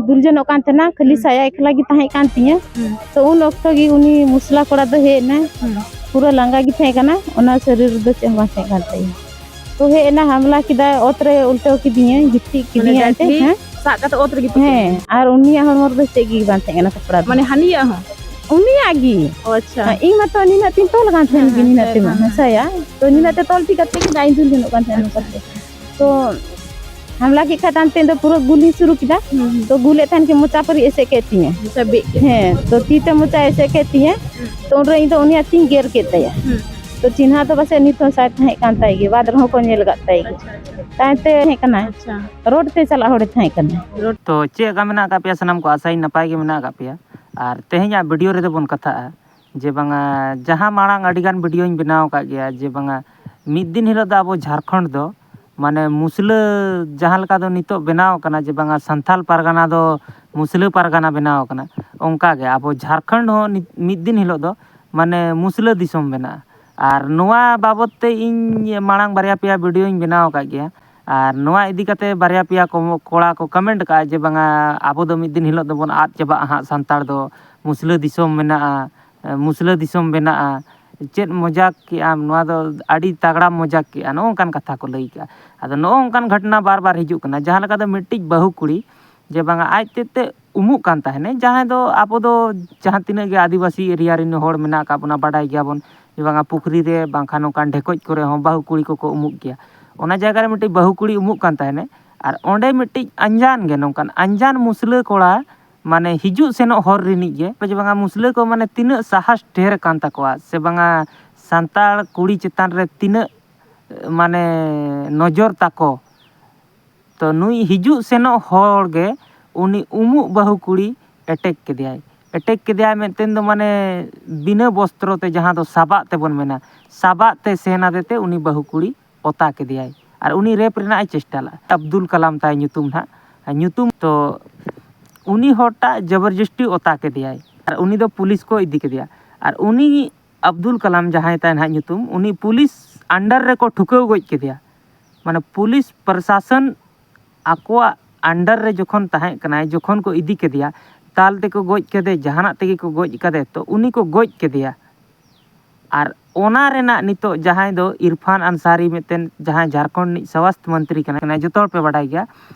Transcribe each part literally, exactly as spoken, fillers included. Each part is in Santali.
ᱫᱩᱞ ᱡᱚᱱᱚᱜ ᱠᱟᱱ ᱛᱟᱦᱮᱱᱟ, ᱠᱷᱟᱹᱞᱤ ᱦᱩᱸ᱾ ᱥᱟᱭᱟ ᱮᱠᱞᱟ ᱜᱮ ᱛᱟᱦᱮᱸ ᱠᱟᱱ ᱛᱤᱧᱟᱹ᱾ ᱦᱩᱸ᱾ ᱛᱚ ᱩᱱ ᱚᱠᱛᱚ ᱜᱮ ᱩᱱᱤ ᱢᱩᱥᱞᱟ ᱠᱚᱲᱟ ᱫᱚ ᱦᱮᱡ ᱮᱱᱟᱭ, ᱦᱩᱸ᱾ ᱯᱩᱨᱟᱹ ᱞᱟᱸᱜᱟ ᱜᱮ ᱛᱟᱦᱮᱸ ᱠᱟᱱᱟ, ᱚᱱᱟ ᱥᱚᱨᱤᱨ ᱨᱮᱫᱚ ᱪᱮᱫ ᱦᱚᱸ ᱵᱟᱝ ᱛᱟᱦᱮᱸ ᱠᱟᱱ ᱛᱟᱭᱟ᱾ ᱛᱚ ᱦᱮᱡ ᱮᱱᱟ, ᱦᱟᱢᱞᱟ ᱠᱮᱫᱟᱭ, ᱚᱛ ᱨᱮ ᱩᱞᱴᱟᱹᱣ ᱠᱤᱫᱤᱧᱟᱭ, ᱜᱤᱛᱤᱡ ᱢᱟᱱᱮ ᱠᱤᱫᱤᱧᱟᱭ ᱮᱱᱛᱮ, ᱰᱟᱴᱞᱤ ᱦᱮᱸ᱾ ᱥᱟᱵ ᱠᱟᱛᱮ ᱚᱛ ᱨᱮ ᱜᱤᱛᱤᱡ ᱦᱮᱸ, ᱠᱮᱫᱟᱭ᱾ ᱟᱨ ᱩᱱᱤᱭᱟᱜ ᱦᱚᱲᱢᱚ ᱨᱮᱫᱚ ᱪᱮᱫ ᱜᱮ ᱵᱟᱝ ᱛᱟᱦᱮᱸ ᱠᱟᱱᱟ, ᱠᱟᱯᱲᱟ ᱫᱚ᱾ ᱢᱟᱱᱮ ᱦᱟᱹᱱᱤᱭᱟᱜ ᱦᱚᱸ? ᱩᱱᱤᱭᱟᱜ ᱜᱮ᱾ ᱚ, ᱟᱪᱪᱷᱟ᱾ ᱦᱮᱸ, ᱤᱧ ᱢᱟᱛᱚ ᱱᱤᱱᱟᱹᱜ ᱛᱤᱧ ᱛᱚᱞ ᱠᱟᱱ ᱛᱟᱦᱮᱸᱱ ᱦᱮᱸ, ᱜᱮ, ᱦᱮᱸ, ᱱᱤᱱᱟᱹᱜ ᱦᱮᱸ, ᱛᱮᱢᱟ, ᱦᱮᱸ, ᱦᱮᱸ᱾ ᱦᱮᱸᱥᱟᱭᱟ᱾ ᱛᱚ ᱱᱤᱱᱟᱹᱜ ᱛᱮ ᱛᱚᱞ ᱴᱷᱤᱠ ᱠᱟᱛᱮ ᱜᱮ ᱫᱟᱜ ᱤᱧ ᱫᱩᱞ ᱡᱚᱱᱚᱜ ᱠᱟᱱ ᱛᱟᱦᱮᱸᱱᱟ ᱱᱚᱝᱠᱟ ᱛᱮ᱾ ᱛᱚ ᱦᱟᱢᱞᱟ ᱠᱮᱫ ᱠᱷᱟᱡ ᱛᱟᱭᱚᱢ ᱛᱮ ᱫᱚ ᱯᱩᱨᱟᱹ ᱜᱩᱞᱤ ᱥᱩᱨᱩ ᱠᱮᱫᱟ᱾ ᱦᱩᱸ, ᱦᱩᱸ᱾ ᱛᱚ ᱜᱩᱞᱮᱫ ᱛᱟᱦᱮᱸᱱ ᱠᱤᱱ, ᱢᱚᱪᱟ ᱯᱟᱹᱨᱤ ᱮᱥᱮᱫ ᱠᱮᱫ ᱛᱤᱧᱟᱹ᱾ ᱟᱪᱪᱷᱟ, ᱵᱤᱫ ᱠᱮᱫ᱾ ᱦᱮᱸ, ᱛᱚ ᱛᱤ ᱛᱮ ᱢᱚᱪᱟ ᱮᱥᱮᱫ ᱠᱮᱫ ᱛᱤᱧᱟᱹ᱾ ᱦᱩᱸ᱾ ᱛᱚ ᱩᱱᱨᱮ ᱤᱧ ᱫᱚ ᱩᱱᱤᱭᱟᱜ ᱛᱤᱧ ᱜᱮᱨ ᱠᱮᱫ ᱛᱟᱭᱟ᱾ ᱦᱩᱸ᱾ ᱛᱚ ᱪᱤᱱᱦᱟ ᱫᱚ ᱯᱟᱥᱮᱡ ᱱᱤᱛ ᱦᱚᱸ ᱥᱟᱭ ᱛᱟᱦᱮᱸ ᱠᱟᱱ ᱛᱟᱭ ᱜᱮ, ᱵᱟᱫ ᱨᱮᱦᱚᱸ ᱠᱚ ᱧᱮᱞ ᱟᱠᱟᱫ ᱛᱟᱭ ᱜᱮ᱾ ᱟᱪᱪᱷᱟ, ᱟᱪᱪᱷᱟ᱾ ᱛᱟᱭᱚᱢ ᱛᱮ ᱛᱟᱦᱮᱸ ᱠᱟᱱᱟᱭ᱾ ᱟᱪᱪᱷᱟ᱾ ᱨᱳᱰ ᱛᱮ ᱪᱟᱞᱟᱜ ᱦᱚᱲᱮ ᱛᱟᱦᱮᱸ ᱠᱟᱱᱟ᱾ ᱨᱳᱰ᱾ ᱛᱚ ᱪᱮᱫ ᱞᱮᱠᱟ ᱢᱮᱱᱟᱜ ᱟᱠᱟᱫ ᱯᱮᱭᱟ ᱥᱟᱱᱟᱢ ᱠᱚ? ᱟᱥᱟᱭᱟᱹᱧ ᱱᱟᱯᱟᱭ ᱜᱮ ᱢᱮᱱᱟᱜ ᱟᱠᱟᱫ ᱯᱮᱭᱟ᱾ ᱟᱨ ᱛᱮᱦᱮᱧᱟᱜ ᱵᱷᱤᱰᱤᱭᱳ ᱨᱮᱫᱚ ᱵᱚᱱ ᱠᱟᱛᱷᱟᱜᱼᱟ ᱡᱮ ᱵᱟᱝᱟ, ᱡᱟᱦᱟᱸ ᱢᱟᱲᱟᱝ ᱟᱹᱰᱤᱜᱟᱱ ᱵᱷᱤᱰᱤᱭᱳᱧ ᱵᱮᱱᱟᱣ ᱟᱠᱟᱫ ᱜᱮᱭᱟ ᱡᱮ ᱵᱟᱝᱟ, ᱢᱤᱫ ᱫᱤᱱ ᱦᱤᱞᱳᱜ ᱫᱚ ᱟᱵᱚ ᱡᱷᱟᱲᱠᱷᱚᱸᱰ ᱫᱚ ᱢᱟᱱᱮ ᱢᱩᱥᱞᱟᱹ ᱡᱟᱦᱟᱸ ᱞᱮᱠᱟ ᱫᱚ ᱱᱤᱛᱚᱜ ᱵᱮᱱᱟᱣ ᱟᱠᱟᱱᱟ ᱡᱮ ᱵᱟᱝᱟ ᱥᱟᱱᱛᱟᱞ ᱯᱟᱨᱜᱟᱱᱟ ᱫᱚ ᱢᱩᱥᱞᱟᱹ ᱯᱟᱨᱜᱟᱱᱟ ᱵᱮᱱᱟᱣ ᱟᱠᱟᱱᱟ, ᱚᱱᱠᱟᱜᱮ ᱟᱵᱚ ᱡᱷᱟᱲᱠᱷᱚᱸᱰ ᱦᱚᱸ ᱱᱤᱛ-, ᱢᱤᱫ ᱫᱤᱱ ᱦᱤᱞᱳᱜ ᱫᱚ ᱢᱟᱱᱮ ᱢᱩᱥᱞᱟᱹ ᱫᱤᱥᱚᱢ ᱵᱮᱱᱟᱜᱼᱟ᱾ ᱟᱨ ᱱᱚᱣᱟ ᱵᱟᱵᱚᱛ ᱛᱮ ᱤᱧ ᱢᱟᱲᱟᱝ ᱵᱟᱨᱭᱟ ᱯᱮᱭᱟ ᱵᱷᱤᱰᱤᱭᱳᱧ ᱵᱮᱱᱟᱣ ᱟᱠᱟᱫ ᱜᱮᱭᱟ᱾ ᱟᱨ ᱱᱚᱣᱟ ᱤᱫᱤ ᱠᱟᱛᱮ ᱵᱟᱨᱭᱟ ᱯᱮᱭᱟ ᱠᱚ-, ᱠᱚᱲᱟ ᱠᱚ ᱠᱚᱢᱮᱱᱴ ᱟᱠᱟᱫᱼᱟ ᱡᱮ ᱵᱟᱝᱟ ᱟᱵᱚ ᱫᱚ ᱢᱤᱫ ᱫᱤᱱ ᱦᱤᱞᱳᱜ ᱫᱚᱵᱚᱱ ᱟᱫ ᱪᱟᱵᱟᱜᱼᱟ ᱦᱟᱸᱜ, ᱥᱟᱱᱛᱟᱲ ᱫᱚ ᱢᱩᱥᱞᱟᱹ ᱫᱤᱥᱚᱢ ᱢᱮᱱᱟᱜᱼᱟ, ᱢᱩᱥᱞᱟᱹ ᱫᱤᱥᱚᱢ ᱵᱮᱱᱟᱜᱼᱟ᱾ ᱪᱮᱫ ᱢᱚᱡᱟᱠ ᱠᱮᱜ ᱟᱢ, ᱱᱚᱣᱟ ᱫᱚ ᱟᱹᱰᱤ ᱛᱟᱜᱽᱲᱟᱢ ᱢᱚᱡᱟᱠ ᱠᱮᱜᱼᱟ, ᱱᱚᱜᱼᱚ ᱱᱚᱝᱠᱟᱱ ᱠᱟᱛᱷᱟ ᱠᱚ ᱞᱟᱹᱭ ᱠᱮᱜᱼᱟ᱾ ᱟᱫᱚ ᱱᱚᱜᱼᱚ ᱱᱚᱝᱠᱟᱱ ᱜᱷᱚᱴᱚᱱᱟ ᱵᱟᱨ ᱵᱟᱨ ᱦᱤᱡᱩᱜ ᱠᱟᱱᱟ, ᱡᱟᱦᱟᱸ ᱞᱮᱠᱟ ᱫᱚ ᱢᱤᱫᱴᱤᱡ ᱵᱟᱹᱦᱩ ᱠᱩᱲᱤ ᱡᱮ ᱵᱟᱝᱟ ᱟᱡ ᱛᱮᱫ ᱛᱮ ᱩᱢᱩᱜ ᱠᱟᱱ ᱛᱟᱦᱮᱱᱮ, ᱡᱟᱦᱟᱸᱭ ᱫᱚ ᱟᱵᱚ ᱫᱚ ᱡᱟᱦᱟᱸ ᱛᱤᱱᱟᱹᱜ ᱜᱮ ᱟᱹᱫᱤᱵᱟᱹᱥᱤ ᱮᱨᱤᱭᱟ ᱨᱮᱱ ᱦᱚᱲ ᱢᱮᱱᱟᱜ ᱟᱠᱟᱫ ᱵᱚᱱᱟ, ᱵᱟᱰᱟᱭ ᱜᱮᱭᱟᱵᱚᱱ ᱡᱮ ᱵᱟᱝᱟ ᱯᱩᱠᱷᱨᱤ ᱨᱮ ᱵᱟᱝᱠᱷᱟᱱ ᱱᱚᱝᱠᱟᱱ ᱰᱷᱮᱠᱚᱡ ᱠᱚᱨᱮ ᱦᱚᱸ ᱵᱟᱹᱦᱩ ᱠᱩᱲᱤ ᱠᱚᱠᱚ ᱩᱢᱩᱜ ᱜᱮᱭᱟ᱾ ᱚᱱᱟ ᱡᱟᱭᱜᱟ ᱨᱮ ᱢᱤᱫᱴᱤᱡ ᱵᱟᱹᱦᱩ ᱠᱩᱲᱤ ᱩᱢᱩᱜ ᱠᱟᱱ ᱛᱟᱦᱮᱱᱮ, ᱟᱨ ᱚᱸᱰᱮ ᱢᱤᱫᱴᱤᱡ ᱟᱱᱡᱟᱱ ᱜᱮ, ᱱᱚᱝᱠᱟᱱ ᱟᱱᱡᱟᱱ ᱢᱩᱥᱞᱟᱹ ᱠᱚᱲᱟ ᱢᱟᱱᱮ ᱦᱤᱡᱩᱜ ᱥᱮᱱᱚᱜ ᱦᱚᱨ ᱨᱤᱱᱤᱡ ᱜᱮ, ᱡᱮ ᱵᱟᱝᱟ ᱢᱩᱥᱞᱟᱹ ᱠᱚ ᱢᱟᱱᱮ ᱛᱤᱱᱟᱹᱜ ᱥᱟᱦᱟᱥ ᱰᱷᱮᱨ ᱟᱠᱟᱱ ᱛᱟᱠᱚᱣᱟ, ᱥᱮ ᱵᱟᱝᱟ ᱥᱟᱱᱛᱟᱲ ᱠᱩᱲᱤ ᱪᱮᱛᱟᱱ ᱨᱮ ᱛᱤᱱᱟᱹᱜ ᱢᱟᱱᱮ ᱱᱚᱡᱚᱨ ᱛᱟᱠᱚ᱾ ᱛᱚ ᱱᱩᱭ ᱦᱤᱡᱩᱜ ᱥᱮᱱᱚᱜ ᱦᱚᱲ ᱜᱮ ᱩᱱᱤ ᱩᱢᱩᱜ ᱵᱟᱹᱦᱩ ᱠᱩᱲᱤ ᱮᱴᱮᱠ ᱠᱮᱫᱮᱭᱟᱭ᱾ ᱮᱴᱮᱠ ᱠᱮᱫᱮᱭᱟᱭ ᱢᱮᱱᱛᱮ ᱫᱚ ᱢᱟᱱᱮ ᱵᱤᱱᱟᱹ ᱵᱚᱥᱛᱨᱚ ᱛᱮ, ᱡᱟᱦᱟᱸ ᱫᱚ ᱥᱟᱵᱟᱜ ᱛᱮᱵᱚᱱ ᱢᱮᱱᱟ, ᱥᱟᱵᱟᱜ ᱛᱮ ᱥᱮᱱ ᱟᱫᱮ ᱛᱮ ᱩᱱᱤ ᱵᱟᱹᱦᱩ ᱠᱩᱲᱤ ᱚᱛᱟ ᱠᱮᱫᱮᱭᱟᱭ᱾ ᱟᱨ ᱩᱱᱤ ᱨᱮᱯ ᱨᱮᱱᱟᱜ ᱮ ᱪᱮᱥᱴᱟ ᱞᱮᱫᱼᱟ᱾ ᱟᱵᱫᱩᱞ ᱠᱟᱞᱟᱢ ᱛᱟᱭ ᱧᱩᱛᱩᱢ ᱱᱟᱦᱟᱜ, ᱧᱩᱛᱩᱢ᱾ ᱛᱚ ᱩᱱᱤ ᱦᱚᱲᱴᱟᱜ ᱡᱚᱵᱚᱨᱡᱚᱥᱴᱤ ᱚᱛᱟ ᱠᱮᱫᱮᱭᱟᱭ ᱟᱨ ᱩᱱᱤ ᱫᱚ ᱯᱩᱞᱤᱥ ᱠᱚ ᱤᱫᱤ ᱠᱮᱫᱮᱭᱟ᱾ ᱟᱨ ᱩᱱᱤ ᱟᱵᱫᱩᱞ ᱠᱟᱞᱟᱢ ᱡᱟᱦᱟᱸᱭ ᱛᱟᱭ ᱱᱟᱦᱟᱜ ᱧᱩᱛᱩᱢ, ᱩᱱᱤ ᱯᱩᱞᱤᱥ under ᱨᱮᱠᱚ ᱴᱷᱩᱠᱟᱹᱣ ᱜᱚᱡ ᱠᱮᱫᱮᱭᱟ᱾ ᱢᱟᱱᱮ ᱯᱩᱞᱤᱥ ᱯᱨᱚᱥᱟᱥᱚᱱ ᱟᱠᱚᱣᱟᱜ under ᱨᱮ ᱡᱚᱠᱷᱚᱱ ᱛᱟᱦᱮᱸ ᱠᱟᱱᱟᱭ, ᱡᱚᱠᱷᱚᱱ ᱠᱚ ᱤᱫᱤ ᱠᱮᱫᱮᱭᱟ, ᱛᱟᱞ ᱛᱮᱠᱚ ᱜᱚᱡ ᱠᱮᱫᱮ, ᱡᱟᱦᱟᱱᱟᱜ ᱛᱮᱜᱮ ᱠᱚ ᱜᱚᱡ ᱠᱟᱫᱮ, ᱛᱚ ᱩᱱᱤ ᱠᱚ ᱜᱚᱡ ᱠᱮᱫᱮᱭᱟ᱾ ᱟᱨ ᱚᱱᱟ ᱨᱮᱱᱟᱜ ᱱᱤᱛᱚᱜ ᱡᱟᱦᱟᱸᱭ ᱫᱚ ᱤᱨᱯᱷᱟᱱ ᱟᱱᱥᱟᱨᱤ, ᱢᱤᱫᱴᱮᱱ ᱡᱟᱦᱟᱸᱭ ᱡᱷᱟᱲᱠᱷᱚᱸᱰ ᱨᱤᱱᱤᱡ ᱥᱣᱟᱥᱛᱷ ᱢᱚᱱᱛᱨᱤ ᱠᱟᱱᱟᱭ, ᱡᱚᱛᱚ ᱦᱚᱲ ᱯᱮ ᱵᱟᱰᱟᱭ ᱜᱮᱭᱟ,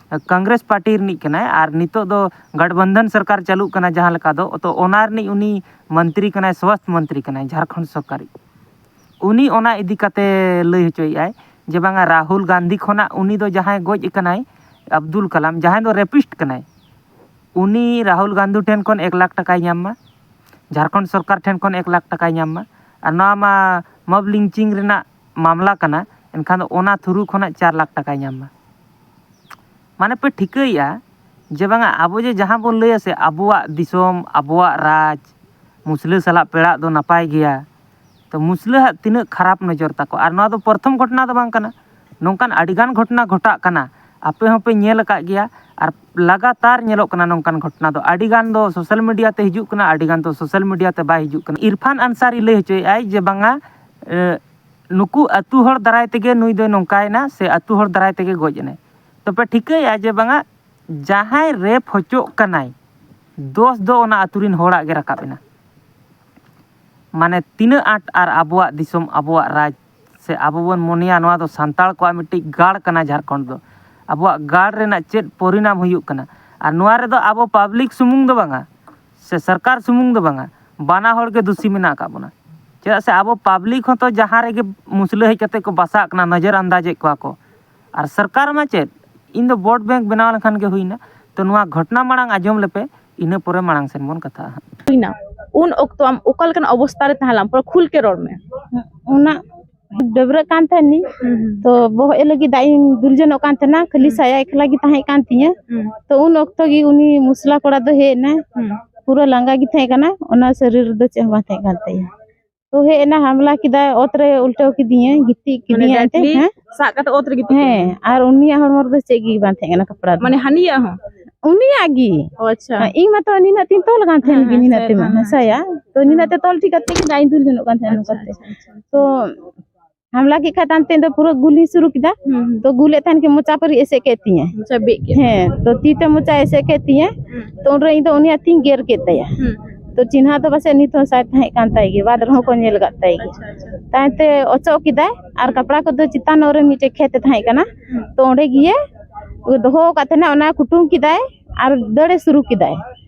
ᱠᱚᱝᱜᱨᱮᱥ ᱯᱟᱨᱴᱤ ᱨᱤᱱᱤᱡ ᱠᱟᱱᱟᱭ, ᱟᱨ ᱱᱤᱛᱚᱜ ᱫᱚ ᱜᱟᱴᱵᱚᱱᱫᱷᱚᱱ ᱥᱚᱨᱠᱟᱨ ᱪᱟᱹᱞᱩᱜ ᱠᱟᱱᱟ ᱡᱟᱦᱟᱸ ᱞᱮᱠᱟ ᱫᱚ, ᱛᱚ ᱚᱱᱟ ᱨᱤᱱᱤᱡ ᱩᱱᱤ ᱢᱚᱱᱛᱨᱤ ᱠᱟᱱᱟᱭ, ᱥᱣᱟᱥᱛᱷ ᱢᱚᱱᱛᱨᱤ ᱠᱟᱱᱟᱭ ᱡᱷᱟᱲᱠᱷᱚᱸᱰ ᱥᱚᱨᱠᱟᱨᱤᱡ᱾ ᱩᱱᱤ ᱚᱱᱟ ᱤᱫᱤ ᱠᱟᱛᱮ ᱞᱟᱹᱭ ᱦᱚᱪᱚᱭᱮᱫᱼᱟᱭ ᱡᱮ ᱵᱟᱝᱟ, ᱨᱟᱦᱩᱞ ᱜᱟᱱᱫᱷᱤ ᱠᱷᱚᱱᱟᱜ ᱩᱱᱤ ᱫᱚ ᱡᱟᱦᱟᱸᱭ ᱜᱚᱡ ᱟᱠᱟᱱᱟᱭ, ᱟᱵᱫᱩᱞ ᱠᱟᱞᱟᱢ, ᱡᱟᱦᱟᱸᱭ ᱫᱚ ᱨᱮᱯᱤᱥᱴ ᱠᱟᱱᱟᱭ, ᱩᱱᱤ ᱨᱟᱦᱩᱞ ᱜᱟᱱᱫᱷᱤ ᱴᱷᱮᱱ ᱠᱷᱚᱱ ᱮᱠ ᱞᱟᱠᱷ ᱴᱟᱠᱟᱭ ᱧᱟᱢ ᱢᱟ, ᱡᱷᱟᱲᱠᱷᱚᱸᱰ ᱥᱚᱨᱠᱟᱨ ᱴᱷᱮᱱ ᱠᱷᱚᱱ ᱮᱠ ᱞᱟᱠᱷ ᱴᱟᱠᱟᱭ ᱧᱟᱢ ᱢᱟ᱾ ᱟᱨ ᱱᱚᱣᱟ ᱢᱟ ᱢᱚᱵ ᱞᱤᱧᱪᱤᱝ ᱨᱮᱱᱟᱜ ᱢᱟᱢᱞᱟ ᱠᱟᱱᱟ, ᱮᱱᱠᱷᱟᱱ ᱫᱚ ᱚᱱᱟ ᱛᱷᱨᱩ ᱠᱷᱚᱱᱟᱜ ᱪᱟᱨ ᱞᱟᱠᱷ ᱴᱟᱠᱟᱭ ᱧᱟᱢ ᱢᱟ᱾ ᱢᱟᱱᱮ ᱯᱮ ᱴᱷᱤᱠᱟᱹᱭᱮᱫᱼᱟ ᱡᱮ ᱵᱟᱝᱟ, ᱟᱵᱚ ᱡᱮ ᱡᱟᱦᱟᱸ ᱵᱚᱱ ᱞᱟᱹᱭᱟ ᱥᱮ, ᱟᱵᱚᱣᱟᱜ ᱫᱤᱥᱚᱢ, ᱟᱵᱚᱣᱟᱜ ᱨᱟᱡᱽ, ᱢᱩᱥᱞᱟᱹ ᱥᱟᱞᱟᱜ ᱯᱮᱲᱟᱜ ᱫᱚ ᱱᱟᱯᱟᱭ ᱜᱮᱭᱟ, ᱛᱚ ᱢᱩᱥᱞᱟᱹ ᱦᱟᱜ ᱛᱤᱱᱟᱹᱜ ᱠᱷᱟᱨᱟᱯ ᱱᱚᱡᱚᱨ ᱛᱟᱠᱚ᱾ ᱟᱨ ᱱᱚᱣᱟ ᱫᱚ ᱯᱨᱚᱛᱷᱚᱢ ᱜᱷᱚᱴᱚᱱᱟ ᱫᱚ ᱵᱟᱝ ᱠᱟᱱᱟ, ᱱᱚᱝᱠᱟᱱ ᱟᱹᱰᱤᱜᱟᱱ ᱜᱷᱚᱴᱚᱱᱟ ᱜᱷᱚᱴᱟᱜ ᱠᱟᱱᱟ, ᱟᱯᱮ ᱦᱚᱸᱯᱮ ᱧᱮᱞ ᱟᱠᱟᱫ ᱜᱮᱭᱟ᱾ ᱟᱨ ᱞᱟᱜᱟᱛᱟᱨ ᱧᱮᱞᱚᱜ ᱠᱟᱱᱟ ᱱᱚᱝᱠᱟᱱ ᱜᱷᱚᱴᱚᱱᱟ ᱫᱚ, ᱟᱹᱰᱤᱜᱟᱱ ᱫᱚ ᱥᱳᱥᱟᱞ ᱢᱤᱰᱤᱭᱟ ᱛᱮ ᱦᱤᱡᱩᱜ ᱠᱟᱱᱟ, ᱟᱹᱰᱤᱜᱟᱱ ᱫᱚ ᱥᱳᱥᱟᱞ ᱢᱤᱰᱤᱭᱟ ᱛᱮ ᱵᱟᱭ ᱦᱤᱡᱩᱜ ᱠᱟᱱᱟ᱾ ᱤᱨᱯᱷᱟᱱ ᱟᱱᱥᱟᱨᱤ ᱞᱟᱹᱭ ᱦᱚᱪᱚᱭᱮᱫᱼᱟᱭ ᱡᱮ ᱵᱟᱝᱟ, ᱮ, ᱱᱩᱠᱩ ᱟᱹᱛᱩ ᱦᱚᱲ ᱫᱟᱨᱟᱭ ᱛᱮᱜᱮ ᱱᱩᱭ ᱫᱚᱭ ᱱᱚᱝᱠᱟᱭᱮᱱᱟ, ᱥᱮ ᱟᱹᱛᱩ ᱦᱚᱲ ᱫᱟᱨᱟᱭ ᱛᱮᱜᱮ ᱜᱚᱡ ᱮᱱᱟᱭ᱾ ᱛᱚᱯᱮ ᱴᱷᱤᱠᱟᱹᱭᱟ ᱡᱮ ᱵᱟᱝᱟ, ᱡᱟᱦᱟᱸᱭ ᱨᱮᱯ ᱦᱚᱪᱚᱜ ᱠᱟᱱᱟᱭ, ᱫᱳᱥ ᱫᱚ ᱚᱱᱟ ᱟᱹᱛᱩ ᱨᱤᱱ ᱦᱚᱲᱟᱜ ᱜᱮ ᱨᱟᱠᱟᱵ ᱮᱱᱟ᱾ ᱢᱟᱱᱮ ᱛᱤᱱᱟᱹᱜ ᱟᱸᱴ ᱟᱨ ᱟᱵᱚᱣᱟᱜ ᱫᱤᱥᱚᱢ, ᱟᱵᱚᱣᱟᱜ ᱨᱟᱡᱽ, ᱥᱮ ᱟᱵᱚ ᱵᱚᱱ ᱢᱚᱱᱮᱭᱟ ᱱᱚᱣᱟ ᱫᱚ ᱥᱟᱱᱛᱟᱲ ᱠᱚᱣᱟᱜ ᱢᱤᱫᱴᱤᱡ ᱜᱟᱲ ᱠᱟᱱᱟ ᱡᱷᱟᱲᱠᱷᱚᱸᱰ ᱫᱚ, ᱟᱵᱚᱣᱟᱜ ᱜᱟᱲ ᱨᱮᱱᱟᱜ ᱪᱮᱫ ᱯᱚᱨᱤᱱᱟᱢ ᱦᱩᱭᱩᱜ ᱠᱟᱱᱟ᱾ ᱟᱨ ᱱᱚᱣᱟ ᱨᱮᱫᱚ ᱟᱵᱚ ᱯᱟᱵᱽᱞᱤᱠ ᱥᱩᱢᱩᱝ ᱫᱚ ᱵᱟᱝᱟ, ᱥᱮ ᱥᱚᱨᱠᱟᱨ ᱥᱩᱢᱩᱝ ᱫᱚ ᱵᱟᱝᱟ, ᱵᱟᱱᱟ ᱦᱚᱲ ᱜᱮ ᱫᱩᱥᱤ ᱢᱮᱱᱟᱜ ᱟᱠᱟᱫ ᱵᱚᱱᱟ᱾ ᱪᱮᱫᱟᱜ ᱥᱮ ᱟᱵᱚ ᱯᱟᱵᱽᱞᱤᱠ ᱦᱚᱸᱛᱚ ᱡᱟᱦᱟᱸ ᱨᱮᱜᱮ ᱢᱩᱥᱞᱟᱹ ᱦᱮᱡ ᱠᱟᱛᱮ ᱠᱚ ᱵᱟᱥᱟᱜ ᱠᱟᱱᱟ, ᱱᱚᱡᱚᱨ ᱟᱱᱫᱟᱡᱮᱫ ᱠᱚᱣᱟ ᱠᱚ᱾ ᱟᱨ ᱥᱚᱨᱠᱟᱨ ᱢᱟ ᱪᱮᱫ, ᱤᱧ ᱫᱚ ᱵᱷᱳᱴ ᱵᱮᱝᱠ ᱵᱮᱱᱟᱣ ᱞᱮᱱᱠᱷᱟᱱ ᱜᱮ ᱦᱩᱭᱱᱟ᱾ ᱛᱚ ᱱᱚᱣᱟ ᱜᱷᱚᱴᱚᱱᱟ ᱢᱟᱲᱟᱝ ᱟᱸᱡᱚᱢ ᱞᱮᱯᱮ, ᱤᱱᱟᱹ ᱯᱚᱨᱮ ᱢᱟᱲᱟᱝ ᱥᱮᱱ ᱵᱚᱱ ᱠᱟᱛᱷᱟᱜᱼᱟ ᱦᱟᱸᱜ᱾ ᱦᱩᱭᱱᱟ᱾ ᱩᱱ ᱚᱠᱛᱚ ᱟᱢ ᱚᱠᱟ ᱞᱮᱠᱟᱱ ᱚᱵᱚᱥᱛᱟ ᱨᱮ ᱛᱟᱦᱮᱸ ᱞᱮᱱᱟᱢ? ᱯᱩᱨᱟᱹ ᱠᱷᱩᱞ ᱠᱮ ᱨᱚᱲ ᱢᱮ᱾ ᱚᱱᱟ ᱰᱟᱹᱵᱽᱨᱟᱹᱜ ᱠᱟᱱ ᱛᱟᱦᱮᱱᱤᱧ᱾ ᱛᱚ ᱵᱚᱦᱚᱜ ᱮ ᱞᱟᱹᱜᱤᱫ ᱫᱟᱜ ᱤᱧ ᱫᱩᱞ ᱡᱚᱱᱚᱜ ᱠᱟᱱ ᱛᱟᱦᱮᱱᱟ, ᱠᱷᱟᱹᱞᱤ ᱥᱟᱭᱟ ᱮᱠᱞᱟ ᱜᱮ ᱛᱟᱦᱮᱸ ᱠᱟᱱ ᱛᱤᱧᱟᱹ᱾ ᱛᱚ ᱩᱱ ᱚᱠᱛᱚ ᱜᱮ ᱩᱱᱤ ᱢᱩᱥᱞᱟ ᱠᱚᱲᱟ ᱫᱚ ᱦᱮᱡ ᱮᱱᱟᱭ᱾ ᱯᱩᱨᱟᱹ ᱞᱟᱸᱜᱟ ᱜᱮ ᱛᱟᱦᱮᱸ ᱠᱟᱱᱟ, ᱚᱱᱟ ᱥᱚᱨᱤᱨ ᱨᱮᱫᱚ ᱪᱮᱫ ᱦᱚᱸ ᱵᱟᱝ ᱛᱟᱦᱮᱸ ᱠᱟᱱ ᱛᱟᱭᱟ᱾ ᱛᱚ ᱦᱮᱡ ᱮᱱᱟ, ᱦᱟᱢᱞᱟ ᱠᱮᱫᱟᱭ, ᱚᱛ ᱨᱮ ᱩᱞᱴᱟᱹᱣ ᱠᱤᱫᱤᱧᱟᱭ, ᱜᱤᱛᱤᱡ ᱢᱟᱱᱮ ᱠᱤᱫᱤᱧᱟᱭ ᱮᱱᱛᱮ᱾ ᱰᱟᱭᱨᱮᱠᱴᱞᱤ ᱦᱮᱸ, ᱥᱟᱵ ᱠᱟᱛᱮ ᱚᱛ ᱨᱮ ᱜᱤᱛᱤᱡ ᱦᱮᱸ, ᱠᱮᱫ ᱢᱮᱭᱟ? ᱟᱨ ᱩᱱᱤᱭᱟᱜ ᱦᱚᱲᱢᱚ ᱨᱮᱫᱚ ᱪᱮᱫ ᱜᱮ ᱵᱟᱝ ᱛᱟᱦᱮᱸ ᱠᱟᱱᱟ, ᱠᱟᱯᱲᱟ ᱫᱚ᱾ ᱢᱟᱱᱮ ᱦᱟᱹᱱᱤᱭᱟᱜ ᱦᱚᱸ? ᱩᱱᱤᱭᱟᱜ ᱜᱮ᱾ ᱚ, ᱟᱪᱪᱷᱟ᱾ ᱤᱧ ᱢᱟᱛᱚ ᱱᱤᱱᱟᱹᱜ ᱛᱤᱧ ᱛᱚᱞ ᱟᱠᱟᱱ ᱛᱟᱦᱮᱱ ᱦᱮᱸ, ᱜᱮ, ᱦᱮᱸ, ᱱᱤᱱᱟᱹᱜ ᱥᱟᱭᱟ ᱛᱮᱢᱟ, ᱦᱮᱸ, ᱦᱮᱸ᱾ ᱥᱟᱭᱟ᱾ ᱛᱚ ᱱᱤᱱᱟᱹᱜ ᱛᱮ ᱛᱚᱞ ᱴᱷᱤᱠ ᱠᱟᱛᱮ ᱜᱮ ᱫᱟᱜ ᱤᱧ ᱫᱩᱞ ᱡᱚᱱᱚᱜ ᱠᱟᱱ ᱛᱟᱦᱮᱱᱟ ᱟᱪᱪᱷᱟ, ᱱᱚᱝᱠᱟᱛᱮ᱾ ᱟᱪᱪᱷᱟ, ᱟᱪᱪᱷᱟ᱾ ᱛᱚ ᱦᱟᱢᱞᱟ ᱠᱮᱫ ᱠᱷᱟᱡ ᱛᱟᱭᱚᱢ ᱛᱮ ᱤᱧ ᱫᱚ ᱯᱩᱨᱟᱹ ᱜᱩᱞᱤ ᱥᱩᱨᱩ ᱠᱮᱫᱟ᱾ ᱦᱩᱸ, ᱦᱩᱸ᱾ ᱛᱚ ᱜᱩᱞᱮᱫ ᱛᱟᱦᱮᱱ ᱠᱤᱱ, ᱢᱚᱪᱟ ᱯᱟᱹᱨᱤ ᱮᱥᱮᱫ ᱠᱮᱫ ᱛᱤᱧᱟᱹ᱾ ᱢᱚᱪᱟ ᱵᱮᱫ ᱠᱮᱫ᱾ ᱦᱮᱸ, ᱛᱚ ᱛᱤ ᱛᱮ ᱢᱚᱪᱟ ᱮᱥᱮᱫ ᱠᱮᱫ ᱛᱤᱧᱟᱹ᱾ ᱦᱩᱸ᱾ ᱛᱚ ᱩᱱᱨᱮ ᱤᱧ ᱫᱚ ᱩᱱᱤᱭᱟᱜ ᱛᱤᱧ ᱜᱮᱨ ᱠᱮᱫ ᱛᱟᱭᱟ᱾ ᱦᱩᱸ᱾ ᱛᱚ ᱪᱤᱱᱦᱟᱹ ᱫᱚ ᱯᱟᱥᱮᱡ ᱱᱤᱛ ᱦᱚᱸ ᱥᱟᱭ ᱛᱟᱦᱮᱸ ᱠᱟᱱ ᱛᱟᱭ ᱜᱮ, ᱵᱟᱫ ᱨᱮᱦᱚᱸ ᱠᱚ ᱧᱮᱞ ᱟᱠᱟᱫ ᱛᱟᱭ ᱜᱮ᱾ ᱟᱪᱪᱷᱟ, ᱟᱪᱪᱷᱟ᱾ ᱛᱟᱭᱚᱢ ᱛᱮ ᱚᱪᱚᱜ ᱠᱮᱫᱟᱭ ᱟᱨ ᱦᱩᱸ᱾ ᱠᱟᱯᱲᱟ ᱠᱚᱫᱚ ᱪᱮᱛᱟᱱ ᱧᱚᱜ ᱨᱮ ᱢᱤᱫᱴᱮᱡ ᱠᱷᱮᱛ ᱮ ᱛᱟᱦᱮᱸ ᱠᱟᱱᱟ᱾ ᱦᱩᱸ᱾ ᱛᱚ ᱚᱸᱰᱮ ᱜᱮ ᱫᱚᱦᱚ ᱟᱠᱟᱫ ᱛᱟᱦᱮᱱᱟ, ᱚᱱᱟ ᱠᱩᱴᱩᱢ ᱠᱮᱫᱟᱭ ᱟᱨ ᱫᱟᱹᱲᱮ ᱥᱩᱨᱩ ᱠᱮᱫᱟᱭ᱾